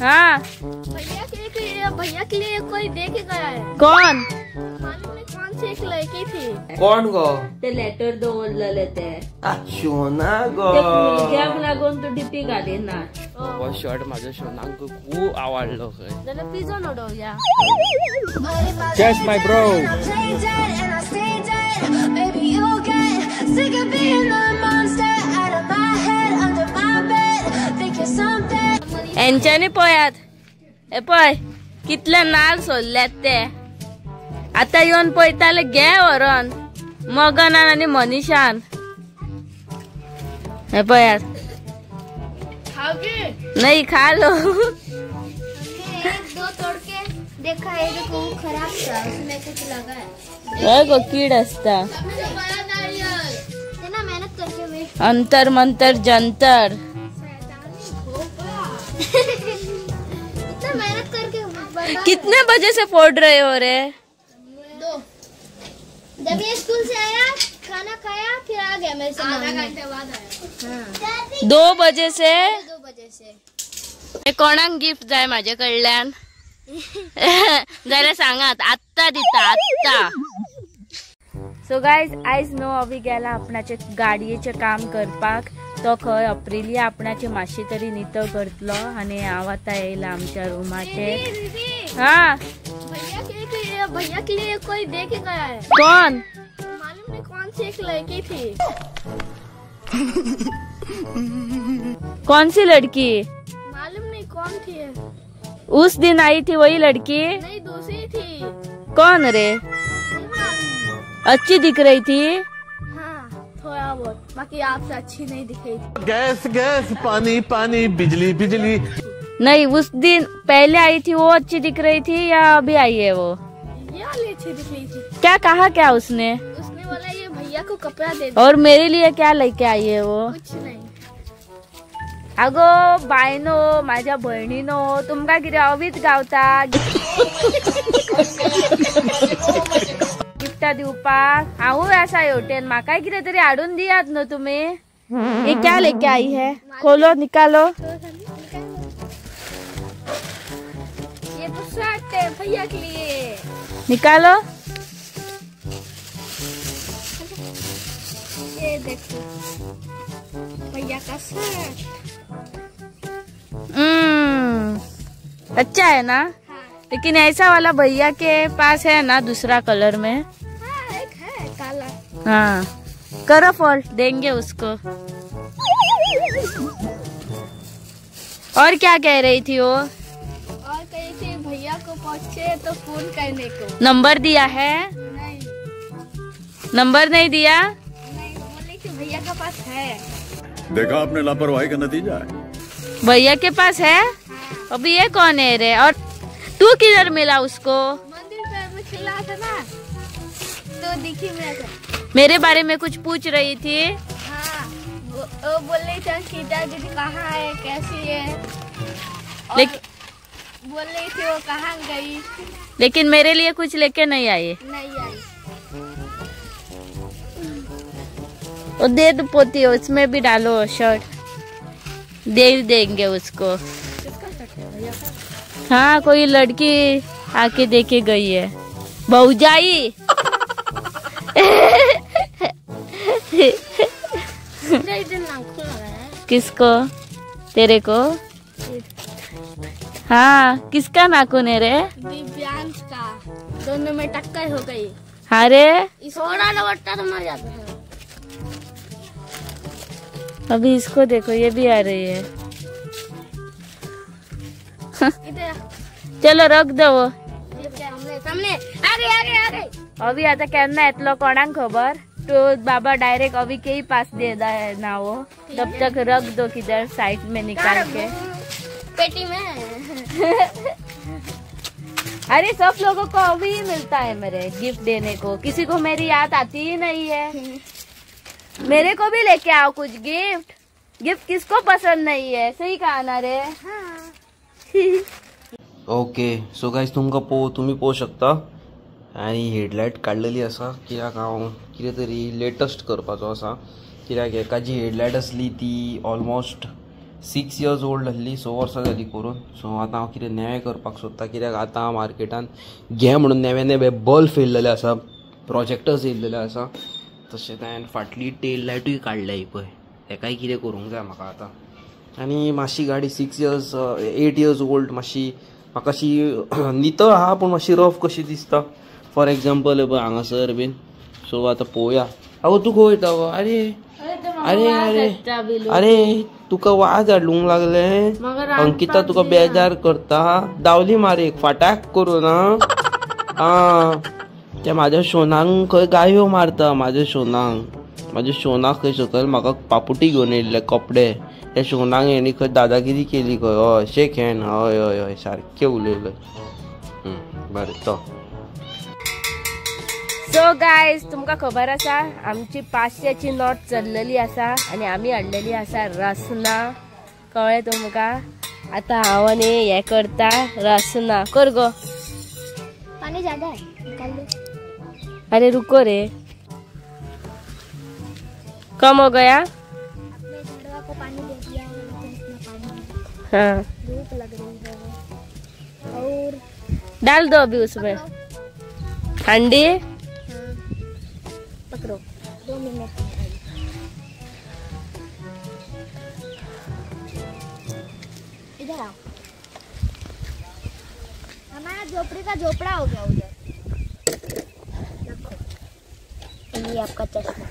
हाँ भैया के लिए कोई दे के गया है। कोण? मालूम नहीं कौन सी एक लड़की थी। कोण गो? ते लेटर दवरलेले ते शोना गो. भुरग्याक लागून तू डीपी घालिना. हो शर्ट माझ्या शोनाक खूब आवडलो खंय. जाल्यार पिझ्झा उडोवया. Yes, my bro. हेंच्यांनी पळयात, हे पळय कितले नाल सोडल्यात ते. आतां येवन पळयताले घे व्हरोन मगनान आनी मनीषान. हे पळयात. नाही खालो. एक दो तोड़ के देखा है देखो वो खराब था, उसमें कुछ लगा है. गो कीड असता. इतना मेहनत करके वेस्ट. अंतर मंतर जंतर. इतना मेहनत करके. कितने बजे से फोड़ रहे हो रे? 2. जब ये स्कूल से आया खाना खाया फिर आ गया मेरे से. आधा घंटे बाद आया. हाँ। 2 बजे से. 2 बजे से. कोणाक गिफ्ट जाय माझे कडल्यान जाल्यार सांगात, आत्ता दिता आत्ता. सो गायज आयज न्हू अभी गेला आपणाचे गाडयेचें काम करपाक. तो खंय अप्रिलिया आपणाचे मातशी तरी नितळ करतलो. आनी हांव आतां येयला आमच्या रुमाचेर. हाँ भैया के लिए कोई दे के गया है। कौन? मालूम नहीं कौन सी एक लड़की थी। कौन सी लड़की? मालूम नहीं कौन थी। उस दिन आई थी वही लड़की? नहीं, दूसरी थी। कौन रे? अच्छी दिख रही थी? हाँ, थोड़ा बहुत, बाकी आपसे अच्छी नहीं दिख रही थी। गैस गैस पानी पानी बिजली बिजली। नहीं, उस दिन पहले आई थी वो अच्छी दिख रही थी या अभी आई है वो? ये वाली अच्छी दिख रही थी। क्या कहा क्या उसने? उसने बोला ये भैया को कपड़ा दे दो। और मेरे लिए क्या लेके आई है वो? कुछ नहीं। अगो बायनो, माझ्या बहिणीनो, तुमका कितें अवीत गावता गिफ्टा दिवपाक? हांवूय आसा हेवटेन, म्हाकाय कितें तरी हाडून दियात न्हू तुमी. ये क्या लेके आई है? खोलो, निकालो. ये तो शर्ट है भैया के लिए। निकालो। ये देखो भैया का शर्ट। अच्छा है ना? हाँ। लेकिन ऐसा वाला भैया के पास है ना दूसरा कलर में? हाँ, एक है काला। हाँ, करो फॉल्ट, देंगे उसको। और क्या कह रही थी वो? और कही थी भैया को पहुँचे तो फोन करने को। नंबर दिया है? नहीं। नंबर नहीं दिया? नहीं, बोले कि भैया के पास है। देखा आपने लापरवाही का नतीजा है। भैया के पास है? हाँ। अभी ये कौन है रे? और तू किधर मिला उसको? मंदिर पे मैं खेल रहा था ना, तो दिखी मेरे को। मेरे बारे में कुछ पूछ रही थी? हाँ, वो बोल रही थी अंकिता दीदी कहाँ है, कैसी है। लेकिन बोल रही थी वो कहाँ गई। लेकिन मेरे लिए कुछ लेके नहीं आई। नहीं आई। वो दे दो पोती, उसमें भी डालो शर्ट, दे देंगे उसको। हाँ, कोई लड़की आके देके गई है, बहुजाई। किसको? तेरे को? हाँ, किसका नाखून है रे? दिव्यांश का। दोनों में टक्कर हो गई। हाँ रे, थोड़ा लौटता तो मर जाता है। अभी इसको देखो, ये भी आ रही है। चलो रख दो वो। सामने आ गई, आ गई, आ गई। अभी आता केन्ना येतलो कोणाक खबर, तो बाबा डायरेक्ट अभी के ही पास दे ना वो, तब तक रख दो किधर साइड में निकाल के पेटी में। अरे सब लोगों को अभी ही मिलता है मेरे गिफ्ट देने को, किसी को मेरी याद आती ही नहीं है। मेरे को भी लेके आओ कुछ गिफ्ट। गिफ्ट किसको पसंद नहीं है? सही कहा ना रे? हाँ। ओके सो गायज, तुमकां तुमी पळोवंक शकता आनी हेडलायट काडलेली आसा कित्याक हांव कितें तरी लेटस्ट करपाचो आसा, कित्याक एका जी हेडलायट आसली ती ऑलमोस्ट 6 इयर्स ओल्ड आसली, 6 वर्सां जाली करून. सो आतां हांव कितें नवें करपाक सोदता, कित्याक आतां मार्केटान घे म्हणून नवे नवे बल्ब येयल्लेले आसा, प्रोजेक्टर्स येयल्लेले आसा. तशेंच हांवें फाटली टेल लायटूय काडल्या ही पळय, तेकाय कितें करूंक जाय म्हाका आतां. आनी मातशी गाडी 6 इयर्स 8 इयर्स ओल्ड मातशी म्हाका अशी नितळ आहा पूण मातशी रफ कशी दिसता. फॉर एग्जाम्पल पळय हांगासर बीन. सो आतां पळोवया. आगो तूं खंय वयता गो? अरे अरे अरे अरे तुका वाज हाडूंक लागले. अंकिता तुका बेजार करता, दावली मार एक फाटाक करून. आं त्या म्हाज्या शोनांक खंय गायो मारता, म्हाज्या शोनांक, म्हाज्या शोनाक खंय सकयल म्हाका पापुटी घेवन येयल्ले कपडे, त्या शोनांक हेणी खंय दादागिरी केली खंय. हय शेक हँड, हय हय हय सारकें उलयलें. बरें तो. सो गायज तुमकां खबर आसा आमची 500ची नोट चल्लेली आसा आनी आमी हाडलेली आसा रसना. कळ्ळें तुमकां? आतां हांव आनी हें करता रसना. कर गो, पानी ज्यादा है निकाल दो. अरे रुको रे, कम हो गया. अपने झड़वा को पानी दे दिया है, तो इतना पानी है। हाँ धूप लग रही है और डाल दो अभी उसमें ठंडी. हाँ, पकड़ो 2 मिनट. इधर आओ, हमारा झोपड़ी का झोपड़ा हो गया उधर. ये आपका चश्मा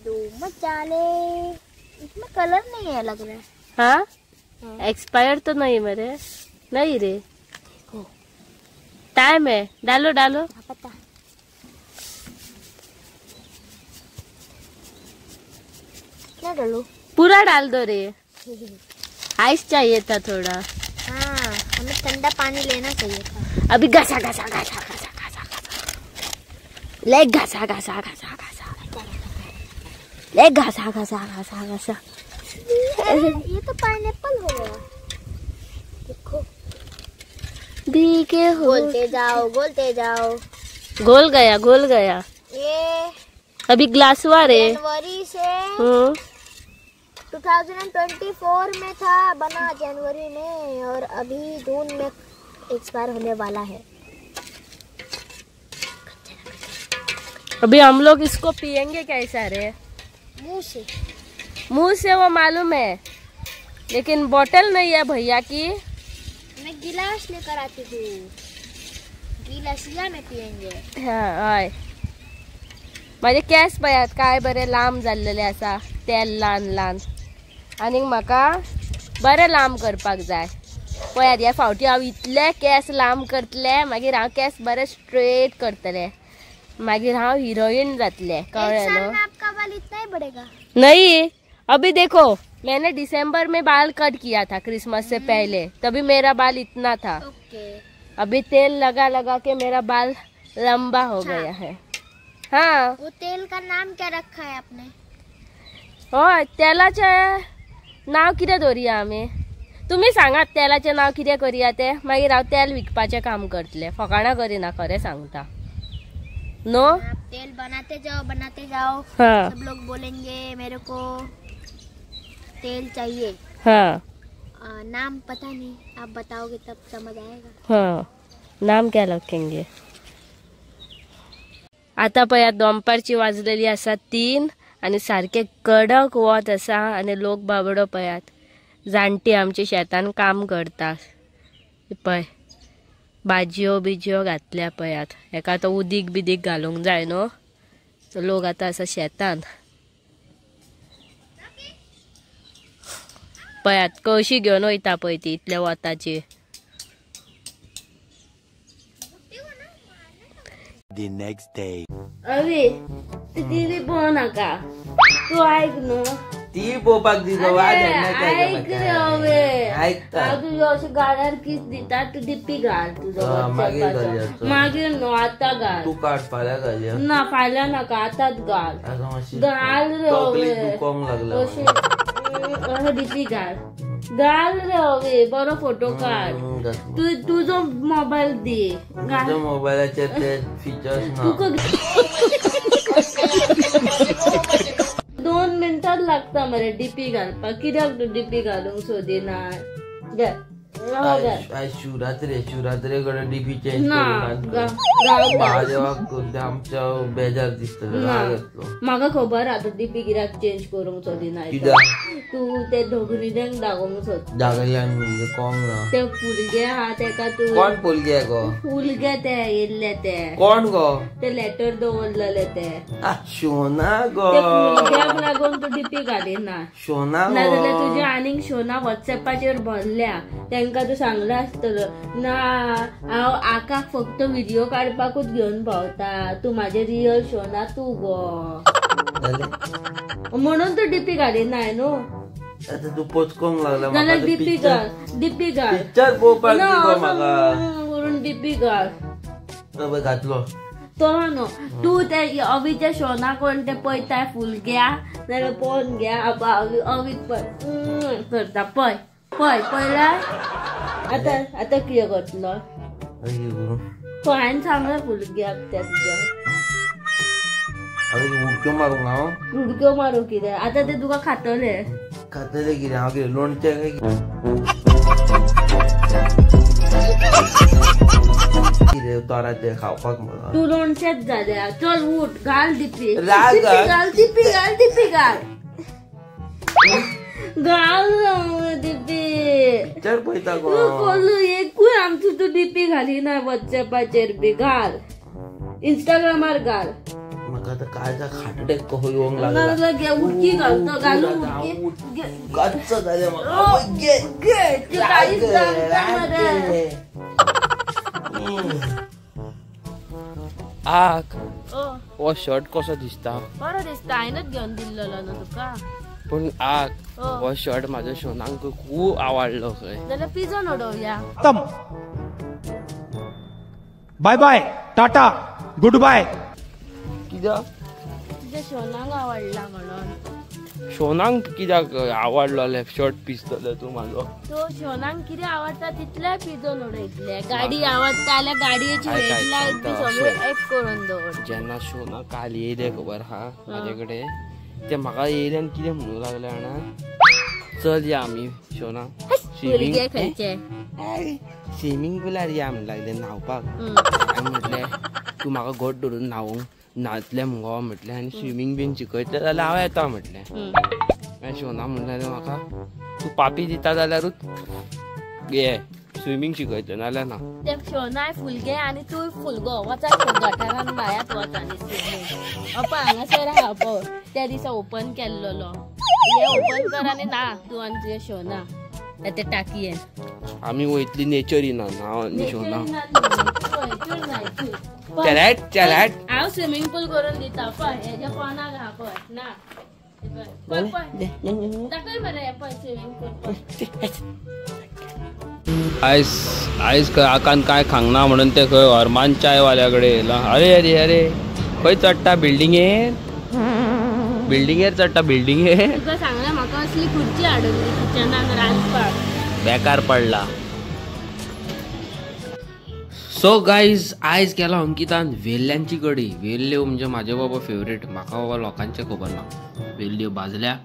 दो मचाले, इसमें कलर नहीं है लग रहा है. हाँ एक्सपायर तो नहीं मेरे, नहीं रे टाइम है. डालो डालो. पता कितना डालो? पूरा डाल दो रे, आइस चाहिए था थोड़ा. हाँ हमें ठंडा पानी लेना चाहिए था. अभी घसा घसा घसा घसा घसा घसा ले, घसा घसा घसा घसा ले, घसा घसा घसा घसा. ये तो पाइनएप्पल हो गया. देखो भीगे हो, बोलते जाओ बोलते जाओ. गोल गया गोल गया. ये अभी ग्लास हुआ रे. जनवरी से 2024 में था बना, जनवरी में, और अभी जून में एक्सपायर होने वाला है. अभी हम लोग इसको पियेंगे कैसा रे? मुंह से. मुंह से वो मालूम है, लेकिन बोतल नहीं है भैया की. मैं गिलास लेकर आती हूँ, गिलासिया में पियेंगे. हाँ हय. माझे केस पळयात काय बरे लांब जाल्लेले आसा, तेल ल्हान ल्हान. आनी म्हाका बरे लांब करपाक जाय. पळयात ह्या फावटी हांव इतले केस लांब करतले, मागीर हांव केस बरे स्ट्रेट करतले, मागीर हांव हिरोइन जातले. कळ्ळें न्हू? आपका बाल इतना ही बढ़ेगा? नहीं, अभी देखो मैंने दिसंबर में बाल कट किया था क्रिसमस से पहले, तभी मेरा बाल इतना था. अभी तेल लगा लगा के मेरा बाल लंबा हो गया है. हाँ वो तेल का नाम क्या रखा है आपने? हय तेलाचें नाव कितें दवरुया आमी? तुमी सांगात तेलाचें नाव कितें करुया तें, मागीर हांव तेल विकपाचें काम करतलें. फकाणां करिना, खरें सांगता. नो आप तेल बनाते जाओ बनाते जाओ. हाँ सब लोग बोलेंगे मेरे को तेल चाहिए. हाँ नाम पता नहीं, आप बताओगे तब समझ आएगा. हाँ नाम क्या रखेंगे? आता पळयात दनपारची वाजलेली आसा 3 आनी सारकें कडक वत आसा आनी लोक बाबडो पळयात जाणटी आमच्या शेतान काम करता. पळय भाजयो बिजयो घातल्या पळयात, हेका आतां उदीक बिदीक घालूंक जाय न्हू. लोक आतां आसा शेतान. पळयात कळशी घेवन वयता पळय ती इतल्या वताची. The next day. अरे ती टीव्ही पळोवं नाका, तूं आयक न्हू. ती पळोवपाक दी गो, आयक रे अवे, आयकता. हांव तुज्या अशें गाड्यार किस दिता, तूं डिप्पी घाल तुजो. मागीर न्हू आतां घाल. तूं काड, फाल्यां घालया. ना फाल्यां नाका, आतांच घाल. घाल रे अवे, अशें अशें डिप्पी घाल, घाल रे अवे, बरो फोटो काड. तूं तुजो मोबायल दी. तुझ्या मोबायलाचेर ते फीचर्स ना. तुका 2 मिनटां लागता मरे डीपी घालपाक. कित्याक तूं डीपी घालूंक सोदिना? शिवरात्रे शिवरात्रे कडेन डीपी चेंज महादेवाक आमच्या बेजार दिसता. म्हाका खबर आहा तूं डीपी कित्याक चेंज करूंक सोदिना. तूं ते धोगरीदेंक दाखोवंक सोदता. दाखयल्यान म्हणजे कोण ना ते फुलगे आहा तेका तूं. कोण फुलगे गो? फुलगे ते येयल्ले ते. कोण गो? ते लेटर दवरलेले ते. शोना गो. ते फुलग्याक लागून तूं डीपी घालिना. शोना नाजाल्यार तुजे आनीक शोना वॉट्सएपाचेर भरल्या तेंका तूं सांगलां आसतलो ना हांव आकाक फक्त व्हिडिओ काडपाकूच घेवन भोंवता, तूं म्हाजे रियल शोना तूं गो, म्हणून तूं डीपी घालिना न्हू. आतां तूं पोचकोंक लागला. जाल्यार डीपी घाल, डीपी घाल, पिक्चर पळोवपाक करून डीपी घाल. घातलो तो न्हू तूं ते अवीच्या शोना कोण ते पळयताय फुलग्या जाल्यार पळोवन घ्या. अवीक पळय करता पळय पळय पळयला. आतां आतां कितें करतलो? पळय हांवें सांगलें फुलग्याक त्या तुज्या. उडक्यो मारूंक हांव? उडक्यो मारूं कितें? आतां ते तुका खातले. खातले कितें? हांव कितें लोणचें काय कितें तोराचें खावपाक म्हणून? तूं लोणचेंच जाल्या. चल उठ, घाल डीपी, घाल डीपी, घाल डीपी, घाल घाल डीपी. पिक्चर पळयता गो. कोल्लू एकूय आमचो तूं डीपी घालिना वॉट्सएपाचेर बी. घाल इंस्टाग्रामार घाल. म्हाका आतां काळजा खाटडेक कसो येवंक लागला. उडकी घालतो, घालू उडकी. गच्च जालें म्हाका. आक हो शर्ट कसो दिसता? बरो दिसता. हांवेंच घेवन दिल्लो न्हू तुका. पूण आक हो शर्ट म्हाज्या शोनाक खूब आवडलो खंय. जाल्यार pigeon उडोवया. Bye bye tata good bye. कित्याक? तुज्या शोनाक आवडला म्हणून. शोनाक कित्याक आवडलो शर्ट पीस जाल्यार तूं म्हाजो? तो शोनाक कितें आवडटा तितलें पिजोन उडयतलें. गाडी आवडटा जाल्यार गाडयेची हेडलायट बी सगळें एक करून दवर. जेन्ना शोना काल येयलें खबर आहा म्हाजे कडेन, ते म्हाका येयलें आनी कितें म्हणूंक लागलें जाणा, चल या आमी शोना स्विमींग पुलार या म्हणूंक लागलें न्हांवपाक. हांवें म्हटलें तूं म्हाका घट धरून न्हांवूंक न्हातलें मुगो म्हटलें आनी स्विमींग बीन शिकयतलें जाल्यार हांव येता म्हटलें. मागीर शोना म्हणलें म्हाका तूं पापी दिता जाल्यारूच ये स्विमींग शिकयतलें नाजाल्यार ना. ते शोनाय फुलगे आनी तूं फुलगो वचात गटारान भायात वच आनी स्विमींग. पळय हांगासर आहा पळय त्या दिसा ओपन केल्लो. हे ओपन कर आनी ना तूं आनी तुजें शोना ते टाकयेन. आमी वयतली नेचर इनान हांव आनी शोना. चलाट चलाट हांव स्विमींग पूल करून दिता. पळय हेज्या पोनाक आहा पळय ना पळय पळय दाखय मरे पळय स्विमींग पूल पळय. आयज आयज आकान काय खांगना म्हणून ते खंय अरमान चायवाल्या कडेन येयला. अरे अरे अरे खंय चडटा बिल्डिंगेर? बिल्डिंगेर चडटा बिल्डिंगेर. तुका सांगलें म्हाका असली खुर्ची हाडून दी किचनान रांदपाक. बेकार पडला. सो गायज आयज केला अंकितान वेल्ल्यांची कडी. वेल्ल्यो म्हणजे म्हाजे बाबा फेवरेट. म्हाका बाबा लोकांचें खबर ना. वेल्ल्यो भाजल्या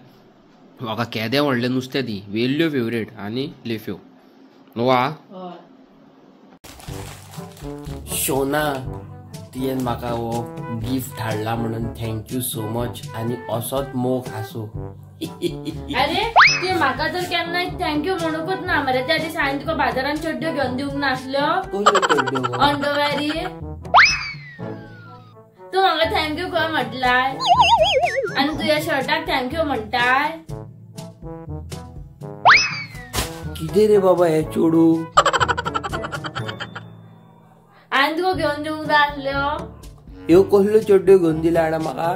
म्हाका केदें व्हडलें नुस्तें ती वेल्ल्यो फेवरेट आनी लेफ्यो वा. शोना तियेन म्हाका हो गिफ्ट हाडला म्हणून thank you so much आनी असोच मोग आसूं. अरे ते म्हाका तर केन्नाय thank you म्हणूकच ना मरे. त्या दिसा हांवें तुका बाजारान चड्ड्यो घेवन दिवंक नासल्यो अंडरवेरी. तूं म्हाका thank you खंय म्हटलाय आनी तुज्या शर्टाक thank you म्हणटाय. कितें रे बाबा हे चेडू? हांवें तुका घेवन दिवंक नासल्यो. ह्यो कसल्यो चड्ड्यो घेवन दिल्या जाणा म्हाका?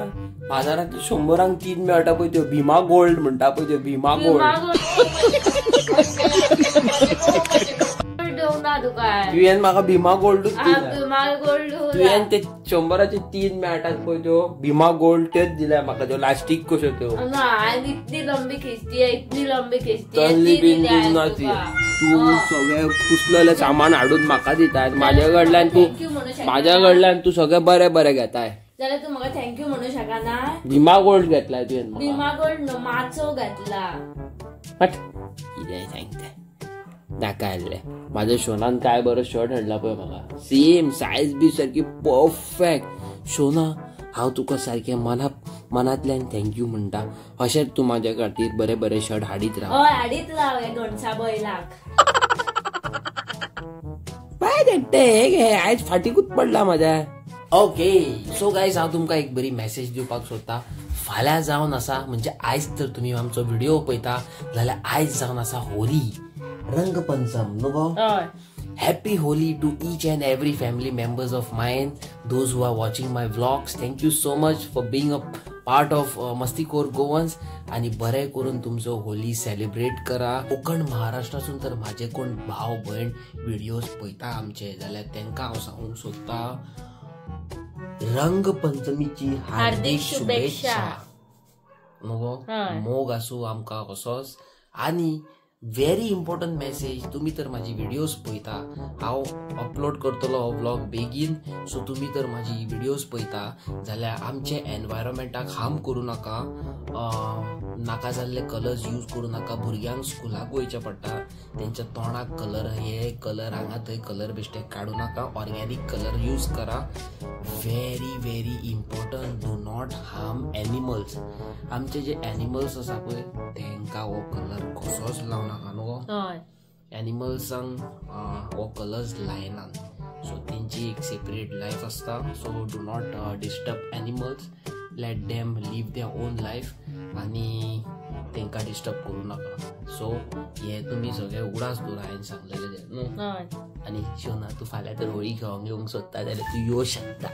बाजारांत 100 3 मेळटा पळय त्यो भीमा गोल्ड म्हणटा पळय त्यो भीमा गोल्ड. तुवें म्हाका भीमा गोल्डूच दिल्या. तुवें ते 100 3 मेळटात पळय त्यो भीमा गोल्ड त्योच दिल्या म्हाका. त्यो लास्टीक कश्यो त्यो. इतली लंबी खिचती इतली लंबी खिचती तसली बीन दिवना ती. तूं सगळें कुसलेलें सामान हाडून म्हाका दिताय. म्हाज्या कडल्यान तूं सगळें बरें बरें घेताय. जाल्यार तूं म्हाका thank you म्हणू शकना. भीमा गोल्ड घेतला तुवें? भीमा गोल्ड न्हू, माचो घातला. कितें सांगता नाका आसलें. म्हाज्या शोनान काय बरो शर्ट हाडला पळय म्हाका, सेम सायज बी सारकी परफेक्ट. शोना हांव तुका सारकें मनांतल्यान thank you म्हणटा. अशेंच तूं म्हाज्या खातीर बरे बरे शर्ट हाडीत राव. हय हाडीत राव हे गणसा बैलाक. पाय धाडटे हे आयज फाटीकूच पडला म्हाज्या. ओके सो गायज हांव तुमकां एक बरी मॅसेज दिवपाक सोदता. फाल्यां जावन आसा म्हणजे आयज तर तुमी आमचो व्हिडिओ पळयता जाल्यार आयज जावन आसा होली, रंगपंचम न्हू गो. Happy Holi to each and every family members of mine, those who are watching my vlogs. Thank you so much for being a part of Mastikoor Goans. आनी बरें करून तुमचो होली सेलिब्रेट करा. कोंकण महाराष्ट्रासून तर म्हाजे कोण भाव भयण व्हिडियोज पळयता आमचे जाल्यार तेंकां हांव सांगूंक सोदता रंगपंचमीची हार्दिक शुभेच्छा न्हू. मोग आसूं आमकां असोच. आनी व्हेरी इम्पॉर्टंट मॅसेज, तुमी तर म्हाजी व्हिडियोज पळयता, हांव अपलोड करतलो हो व्लॉग बेगीन, सो तुमी तर म्हाजी व्हिडियोज पळयता जाल्यार आमचे एनवायरमेंटाक हार्म करूं नाका, नाका जाल्ले कलर्स यूज करूं नाका. भुरग्यांक स्कुलाक वयचें पडटा, तेंच्या तोंडाक कलर हे कलर हांगा थंय कलर बेश्टे काडूं नाका, ऑर्गेनीक कलर यूज करा. Very very important, do not harm animals. आमचे जे एनिमल्स आसा पळय तेंकां हो कलर कसोच लावं नाका न्हू. एनिमल्सांक हो कलर्स लायनात, सो तेंची एक सेपरेट लायफ आसता. So do not disturb animals, let them live their own life आनी तेंकां डिस्टर्ब करूं नाका. सो हे तुमी सगळे उगडास दवरा हांवें सांगलेलें तें न्हू. आनी शोना तूं फाल्यां तर होळी खेळोंक येवंक सोदता जाल्यार तूं येवं शकता.